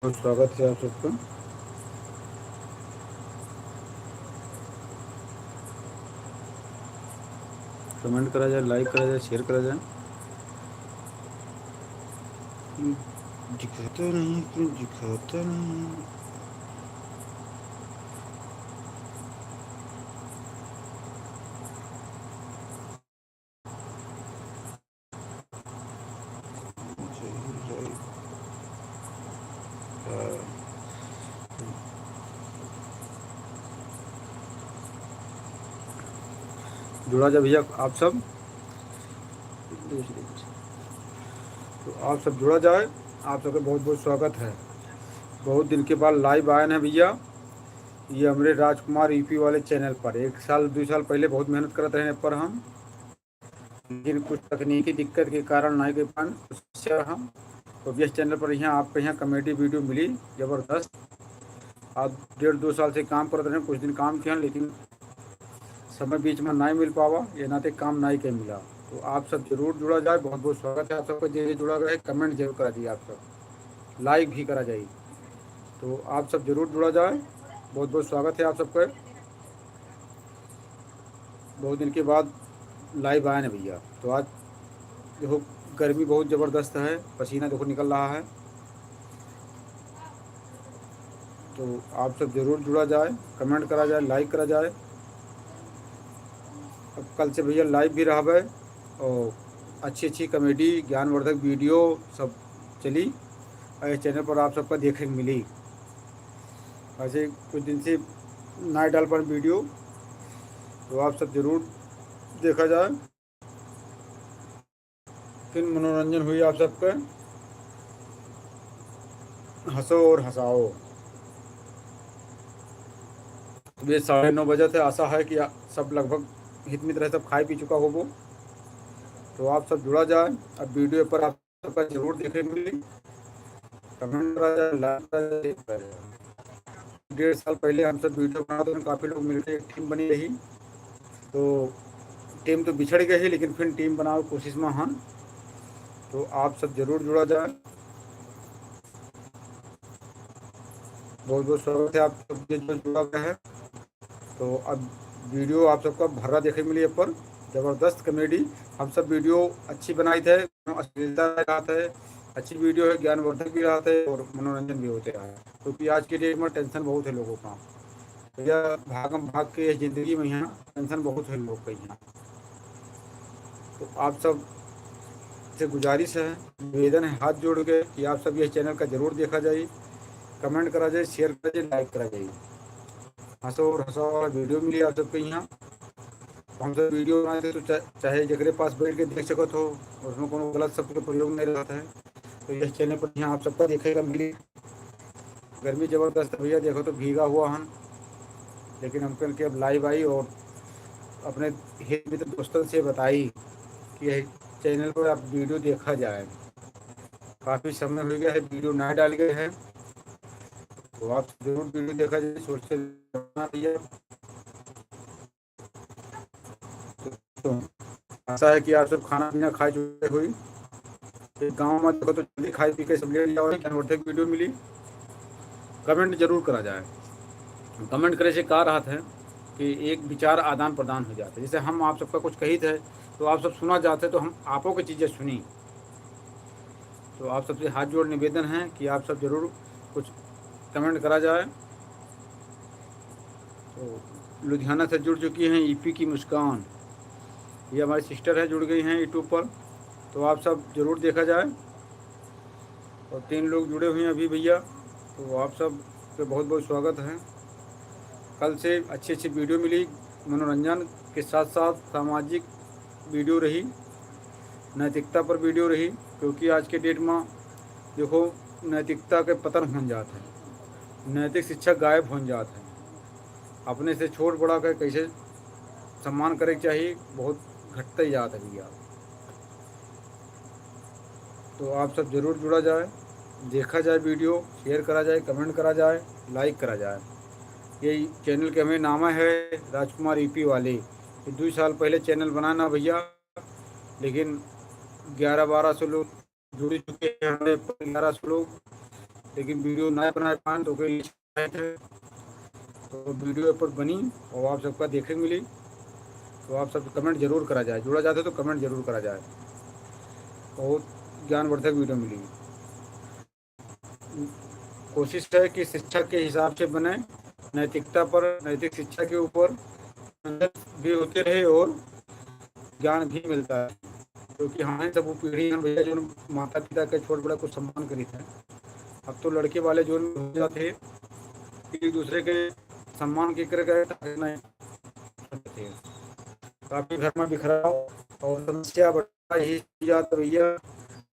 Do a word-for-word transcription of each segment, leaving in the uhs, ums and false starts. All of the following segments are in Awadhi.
बहुत स्वागत है आप सबका। कमेंट करा जाए, लाइक करा जाए, शेयर करा जाए। दिखाता नहीं, क्यों दिखाता नहीं? जुड़ा जाए भैया आप सब। तो आप सब जुड़ा जाए, आप सबके बहुत बहुत स्वागत है। बहुत दिन के बाद लाइव आए हैं भैया, ये हमरे राजकुमार ईपी वाले चैनल पर। एक साल, दो साल पहले बहुत मेहनत करत रहे पर हम, लेकिन कुछ तकनीकी दिक्कत के कारण नहीं कर पान, कुछ समस्या रहा। तो अब इस चैनल पर यहाँ आपके यहाँ कॉमेडी वीडियो मिली जबरदस्त। आप डेढ़ दो साल से काम करत रहे, कुछ दिन काम किया, लेकिन समय बीच में नहीं मिल पावा, ये नाते काम नहीं के मिला। तो आप सब जरूर जुड़ा जाए, बहुत बहुत स्वागत है आप सबका। जे जे जुड़ा रहे, कमेंट जरूर करा जाए, आप सब लाइक भी करा जाए। तो आप सब जरूर जुड़ा जाए, बहुत बहुत स्वागत है आप सबका। बहुत दिन के बाद लाइव आए ना भैया। तो आज देखो, गर्मी बहुत ज़बरदस्त है, पसीना देखो निकल रहा है। तो आप सब जरूर जुड़ा जाए, कमेंट करा जाए, लाइक करा जाए। अब कल से भैया लाइव भी रहबे और अच्छी अच्छी कॉमेडी, ज्ञानवर्धक वीडियो सब चली और इस चैनल पर आप सबका देखे के मिली। ऐसे कुछ दिन से ना डाल पाए वीडियो, तो आप सब जरूर देखा जाए। फिर मनोरंजन हुई आप सबके, हंसो और हंसाओ। अब ये साढ़े नौ बजे थे, आशा है कि आ-, सब लगभग हित मित्र है, सब खाए पी चुका होबो। तो आप सब जुड़ा जाए, अब वीडियो पर आप सबका जरूर देखे के मिली, कमेंट करा जाए, लाइक करा जाए, शेयर करा जाए। डेढ़ साल पहले हम सब वीडियो बनाते हैं, काफ़ी लोग मिलके एक टीम बनी रही, तो टीम तो बिछड़ गई है, लेकिन फिर टीम बनावे कोशिश में हन। तो आप सब जरूर जुड़ा जाए। बहुत बहुत स्वागत है आप सब जे जो जुड़ा गया है। तो अब वीडियो आप सबका भर्रा देखे मिली पर जबरदस्त कॉमेडी। हम सब वीडियो अच्छी बनाई थे, अश्लीलता रहत है, अच्छी वीडियो है, ज्ञानवर्धक भी रहत है और मनोरंजन भी होते रहा है, क्योंकि आज के डेट में टेंशन बहुत है लोगों का। भैया, भागम भाग के इस जिंदगी में यहाँ टेंशन बहुत है लोग के यहाँ। तो आप सब से गुजारिश है, निवेदन है हाथ जोड़ के कि आप सब ये चैनल का जरूर देखा जाए, कमेंट करा जाए, शेयर करा जाए, लाइक करा जाए। हंसो और हंसाओ वाला वीडियो मिली आप सबके यहाँ। हम सब वीडियो बनाते तो चा-, चाहे जेकरे पास बैठ के देख सकत हो, उसमें कोनो गलत शब्द के प्रयोग नहीं रहता है। तो इस चैनल पर यहाँ आप सबका देखे का मिली। गर्मी जबरदस्त है भैया, देखो तो भीगा हुआ हन, लेकिन हम कल के अब लाइव आई और अपने हित मित्र दोस्तन से बताई कि यह चैनल पर आप वीडियो देखा जाए। काफ़ी समय हो गया है वीडियो ना डाल गए हैं, तो आप जरूर वीडियो देखा जाए। सोशल भैया, तो आशा है कि आप सब खाना पीना खा चुके हुई। एक गाँव में देखो तो जल्दी खाए पी के सब लेट जाओ, ज्ञानवर्धक वीडियो मिली। कमेंट जरूर करा जाए। कमेंट करे से का रहत है कि एक विचार आदान प्रदान हो जाता है। जैसे हम आप सबका कुछ कही थे तो आप सब सुना जाते, तो हम आपो के चीज़ें सुनी। तो आप सबसे हाथ जोड़ निवेदन है कि आप सब जरूर कुछ कमेंट करा जाए। तो लुधियाना से जुड़ चुकी हैं ईपी की मुस्कान, ये हमारी सिस्टर है, जुड़ गई हैं यूट्यूब पर। तो आप सब जरूर देखा जाए। और तीन लोग जुड़े हुए हैं अभी भैया, तो आप सब पे बहुत बहुत स्वागत है। कल से अच्छी अच्छी वीडियो मिली, मनोरंजन के साथ साथ सामाजिक वीडियो रही, नैतिकता पर वीडियो रही, क्योंकि आज के डेट में देखो, नैतिकता के पतन होन जात है, नैतिक शिक्षा गायब होन जात है। अपने से छोट बड़ा के कैसे सम्मान करे के चाहिए, बहुत घटते जात है भैया। तो आप सब जरूर जुड़ा जाए, देखा जाए वीडियो, शेयर करा जाए, कमेंट करा जाए, लाइक करा जाए। ये चैनल के हमें नाम है राजकुमार ईपी वाले। ये दो साल पहले चैनल बनाना भैया, लेकिन ग्यारह बारह सौ लोग जुड़ चुके हैं हमारे पर, ग्यारह सौ लोग। लेकिन वीडियो ना बना पाए, तो ओके लिए तो वीडियो पर बनी और आप सबका देखे मिली। तो आप सब कमेंट जरूर करा जाए, जुड़ा जाते तो कमेंट जरूर करा जाए। बहुत ज्ञानवर्धक वीडियो मिली। कोशिश है कि शिक्षा के हिसाब से बने, नैतिकता पर, नैतिक शिक्षा के ऊपर भी होते रहे और ज्ञान भी मिलता है, क्योंकि हमारे सब वो पीढ़ी हैं भैया, जो माता पिता के छोट बड़ा कुछ सम्मान करी थे। अब तो लड़के वाले जो हो जाते हैं, एक दूसरे के सम्मान के करे करे ताकत नहीं करते। काफी घर में बिखराव और समस्या बढ़ रही जात भैया,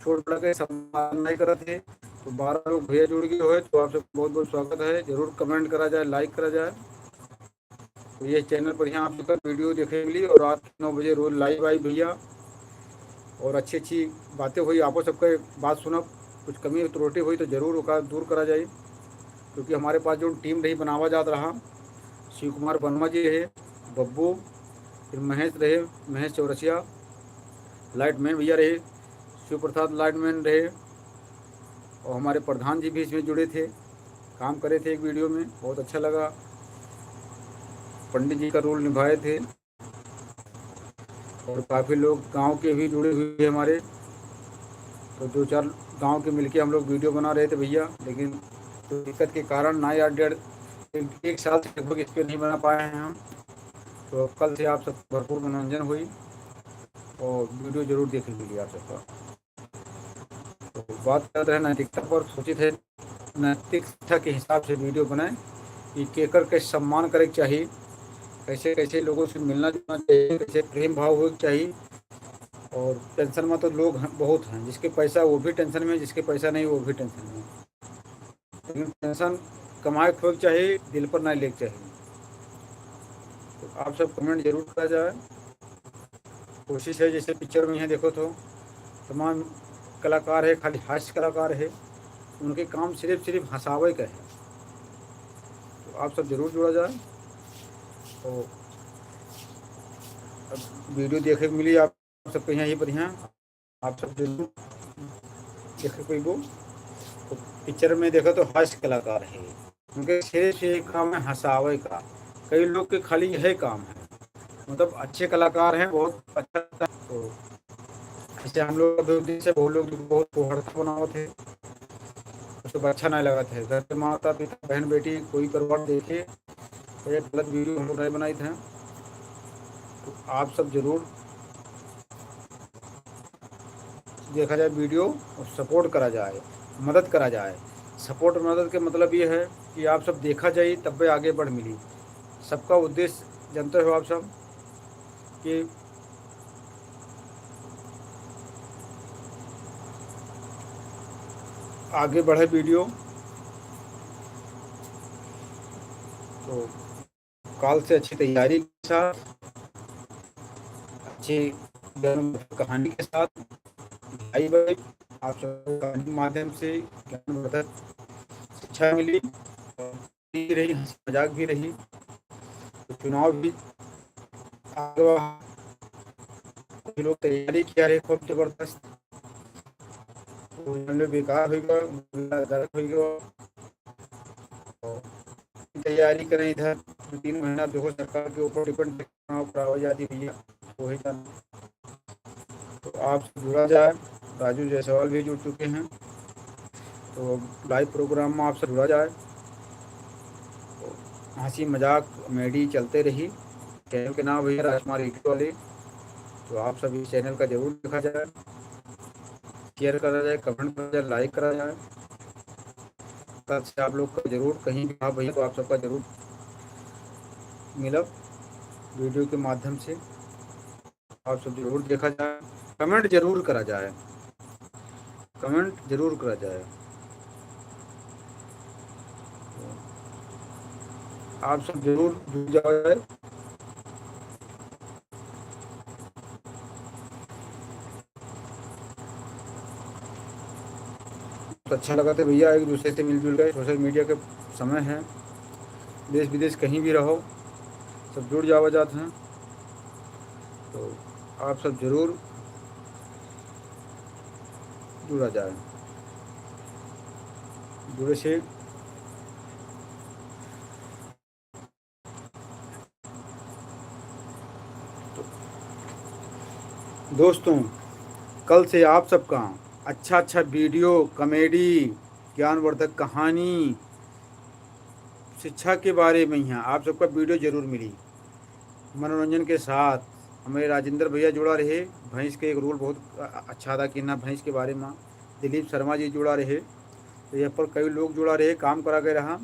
छोट बड़ा के सम्मान नहीं करत है। तो बारह लोग भैया जुड़ गए हुए, तो आप सब बहुत बहुत स्वागत है। जरूर कमेंट करा जाए, लाइक करा जाए। तो ये चैनल पर यहाँ आप सबका वीडियो देखे मिली और रात के नौ बजे रोज लाइव आई भैया, और अच्छी अच्छी बातें हुई, आपो सबके बात सुनब, कुछ कमी त्रुटि हुई तो जरूर ओका दूर करा जाए, क्योंकि हमारे पास जो टीम रही बनावा जात रहा, शिव कुमार वर्मा जी रहे, बब्बू, फिर महेश रहे, महेश चौरसिया, लाइटमैन भैया रहे, शिव प्रसाद लाइटमैन रहे, और हमारे प्रधान जी भी इसमें जुड़े थे, काम करे थे एक वीडियो में, बहुत अच्छा लगा। पंडित जी का रोल निभाए थे और काफ़ी लोग गांव के भी जुड़े हुए हैं हमारे। तो दो चार गांव के मिलके हम लोग वीडियो बना रहे थे भैया, लेकिन तो दिक्कत के कारण ना यार, डेढ़ एक, एक साल से लगभग इस पर नहीं बना पाए हैं हम। तो कल से आप सब भरपूर मनोरंजन हुई और वीडियो जरूर देखे मिली आप सबका। तो बात करत रहे नैतिकता पर, सोचित है नैतिक शिक्षा के हिसाब से वीडियो बनाए कि केकर के सम्मान करे के चाही, कैसे कैसे लोगों से मिलना जुलना चाहिए, कैसे प्रेम भाव होए के चाही। और टेंशन में तो लोग हैं, बहुत हैं, जिसके पैसा वो भी टेंशन में, जिसके पैसा नहीं वो भी टेंशन में। लेकिन टेंशन कमाए के होए के चाही, दिल पर नहीं लेके चाही। तो आप सब कमेंट जरूर करा जाए। कोशिश है, जैसे पिक्चर में यहाँ देखो तो तमाम कलाकार है, खाली हास्य कलाकार है, उनके काम सिर्फ सिर्फ हंसावे का है। तो आप सब जरूर जुड़ा जाए। तो अब वीडियो देखे के मिली आप सबके यहाँ, यही पर यहाँ आप सब जरूर देखे कोई वो। तो पिक्चर में देखो तो हास्य कलाकार है, उनके सिर्फ एक काम है हंसावे का। कई लोग के खाली यही काम है, मतलब अच्छे कलाकार हैं, बहुत अच्छा। तो ऐसे हम लोग का भी उद्देश्य, बहुत लोग बहुत कोहरता बनावत है, तो सब अच्छा नहीं लगत है। घर के माता पिता, बहन बेटी, कोई परिवार देखे तो ये गलत वीडियो हम लोग नहीं बनाई थे। तो आप सब जरूर देखा जाए वीडियो और सपोर्ट करा जाए, मदद करा जाए। सपोर्ट मदद के मतलब ये है कि आप सब देखा जाए, तब भी आगे बढ़ मिली। सबका उद्देश्य जानते हो आप सब कि आगे बढ़े वीडियो। तो काल से अच्छी तैयारी के साथ, अच्छी ज्ञानवर्धक कहानी के साथ, भाई भाई आप सब कहानी के माध्यम से ज्ञानवर्धक शिक्षा मिली और भी रही, हंसी मजाक भी रही। तो चुनाव भी आगे बा, अभी लोग तैयारी किया रहे खूब जबरदस्त, तो हमने बेकार होइगा, गलत होइगा। तैयारी करें इधर दो तीन महीना, देखो सरकार के ऊपर डिपेंड करना पड़ा हो जाती भैया, वही जान। तो आप जुड़ा जाए, राजू जायसवाल भी जुड़ चुके हैं, तो लाइव प्रोग्राम में आप सब जुड़ा जाए। तो हंसी मजाक कॉमेडी चलते रही। चैनल के नाम भैया राजकुमार यूट्यूब वाले। तो आप सब इस चैनल का जरूर देखा जाए, शेयर करा जाए, कमेंट करा जाए, लाइक करा जाए। कल से आप लोग का जरूर कहीं भी, हाँ भैया, तो आप सबका जरूर मिलब वीडियो के माध्यम से। आप सब जरूर देखा जाए, कमेंट जरूर करा जाए, कमेंट जरूर करा जाए। आप सब जरूर जुड़ जाए। तो अच्छा लगा था भैया, एक दूसरे से मिलजुल गए। सोशल मीडिया के समय है, देश विदेश कहीं भी रहो, सब जुड़ जावा जात हैं। तो आप सब जरूर जुड़ा जाए। जुड़े से। तो दोस्तों, कल से आप सबका अच्छा अच्छा video, comedy, ज्ञानवर्धक कहानी, शिक्षा के बारे में यहाँ आप सबका video जरूर मिली। मनोरंजन के साथ हमें राजेंद्र भैया जुड़ा रहे, भैंस के एक role बहुत अ-, अच्छा अदा किया ना भैंस के बारे में। दिलीप शर्मा जी जुड़ा रहे, तो यहाँ पर कई लोग जुड़ा रहे, काम करा गए रहा।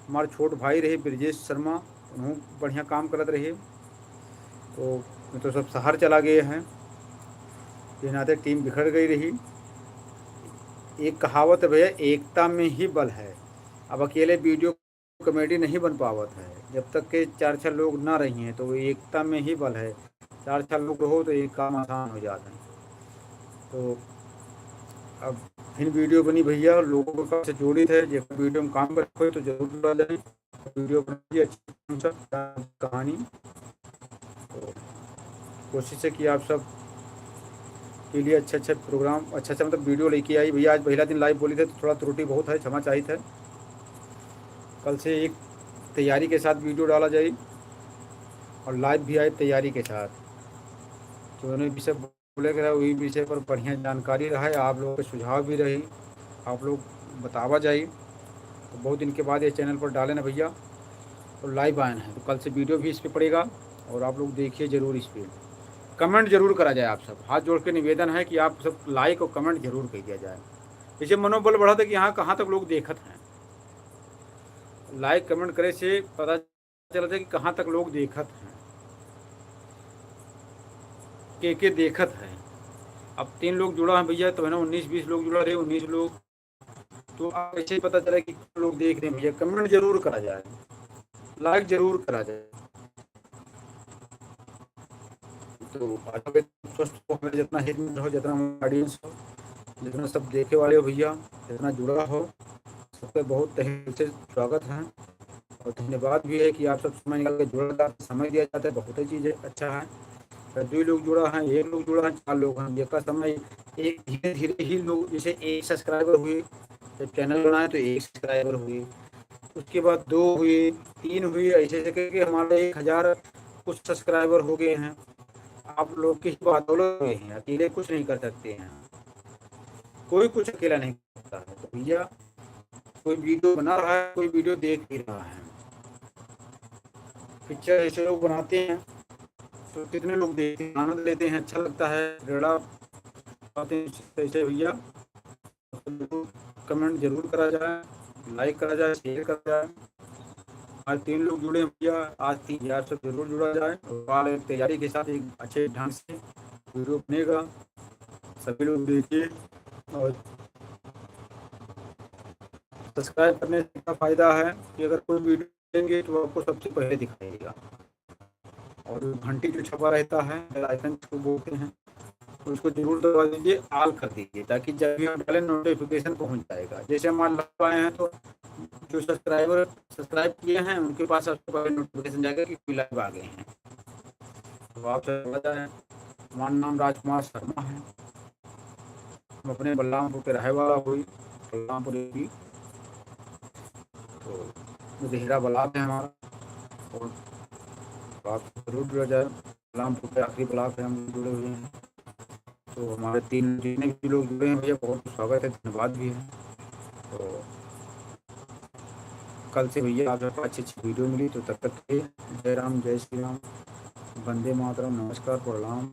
हमारे छोट भाई रहे ब्रजेश शर्मा, उन्हों बढ़िया काम करत रहे। तो, तो सब शहर चला गए हैं, ये नाते team बिखर गई रही। एक कहावत है भैया, एकता में ही बल है। अब अकेले video comedy नहीं बन पावत है। जब तक के चार छह लोग ना रही हैं, तो वो एकता में ही बल है। चार छह लोग रहो, तो एक काम आसान हो जाता है। तो अब फिर video बनी भैया, लोगों को कब से जोड़ित है, जो video में काम कर रहे हो, तो जरूर जुड़ा जाए। Video बनाइए, अच्छी कहानी। तो कोशिश है कि आप सब के लिए अच्छा अच्छा program, अच्छा अच्छा मतलब video लेके आई। भैया, आज पहला दिन live बोली थे, तो थोड़ा त्रुटि बहुत है, क्षमा चाहित है। कल से एक तैयारी के साथ video डाला जाए और live भी आए तैयारी के साथ। तो उन्हें विषय बोले के रहा, वही विषय पर बढ़िया जानकारी रहा है, आप लोग के सुझाव भी रही, आप लोग बतावा जाई। तो बहुत दिन के बाद ये channel पर डाले ना भैया, तो live आए हैं, तो कल से video भी इस पे पड़ेगा और आप लोग देखिए जरूर इस पे। Comment जरूर करा जाए आप सब, हाथ जोड़ के निवेदन है कि आप सब like और comment जरूर कर दिया जाए। इससे मनोबल बढ़त है कि हाँ, कहाँ तक लोग देखत हैं। Like comment करे से पता चलत है कि कहाँ तक लोग देखत हैं, के के देखत हैं। अब तीन लोग जुड़ा है भैया, तो है ना, उन्नीस बीस लोग जुड़ा रहे, उन्नीस लोग। तो आप ऐसे ही पता चला कि कितने लोग देख रहे हैं भैया। Comment जरूर करा जाए, like जरूर करा जाए। तो आज स्वस्थ हो, हमें जितना हित मित्र हो, जितना हमारा audience हो, जितना सब देखे वाले हो भैया, जितना जुड़ा हो, सबके बहुत तहे दिल से स्वागत है और धन्यवाद भी है कि आप सब समय निकाल के जुड़ा जाता है, समय दिया जाता है, बहुत ही चीज़ अच्छा है। तो दो लोग जुड़ा है, एक लोग जुड़ा है, चार लोग हैं, जेका समय एक धीरे धीरे ही लोग, जैसे एक subscriber हुए, जब channel बनाए तो एक subscriber हुए, उसके बाद दो हुए, तीन हुए, ऐसे ऐसे करके हमारे एक हज़ार कुछ subscriber हो गए हैं। आप लोग की बदौलत हुए हैं, अकेले कुछ नहीं कर सकते हैं, कोई कुछ अकेला नहीं कर सकता है। तो भैया, कोई video बना रहा है, कोई video देख भी रहा है, picture ऐसे लोग बनाते हैं तो कितने लोग देखते हैं, आनंद लेते हैं, अच्छा लगता है, प्रेरणा पाते हैं इससे भैया। Comment जरूर करा जाए, like करा जाए, share करा जाए। आज तीन लोग जुड़े हैं भैया, आज तीन हज़ार सब जरूर जुड़ा जाए। और कल एक तैयारी के साथ एक अच्छे ढंग से video बनेगा, सभी लोग देखिए। और subscribe करने से क्या फ़ायदा है कि अगर कोई video देंगे तो आपको सबसे पहले दिखाई देगा। और जो घंटी जो छपा रहता है, bell icon जिसको बोलते हैं, उसको जरूर दबा दीजिए, all कर दीजिए, ताकि जब भी हम डालें notification पहुंच जाएगा। जैसे हमारे live आए हैं तो जो subscriber subscribe किए हैं उनके पास सबसे पहले notification जाएगा कि कोई live आ गए हैं। तो आप सब बता दें, हमारा नाम राजकुमार शर्मा है, हम अपने बलरामपुर के रहे वाला हुई, बलरामपुर यूपी। तो देहरा ब्लॉक है हमारा, और आप जरूर जुड़ा जाए। बलरामपुर के आखिरी ब्लॉक है, हम जुड़े हुए हैं। तो हमारे तीन जितने भी लोग जुड़े हैं भैया, बहुत स्वागत है, धन्यवाद भी है। तो कल से भैया आप सबको अच्छी अच्छी video मिली, तो तब तक के लिए जय राम, जय श्री राम, वंदे मातरम, नमस्कार, प्रणाम।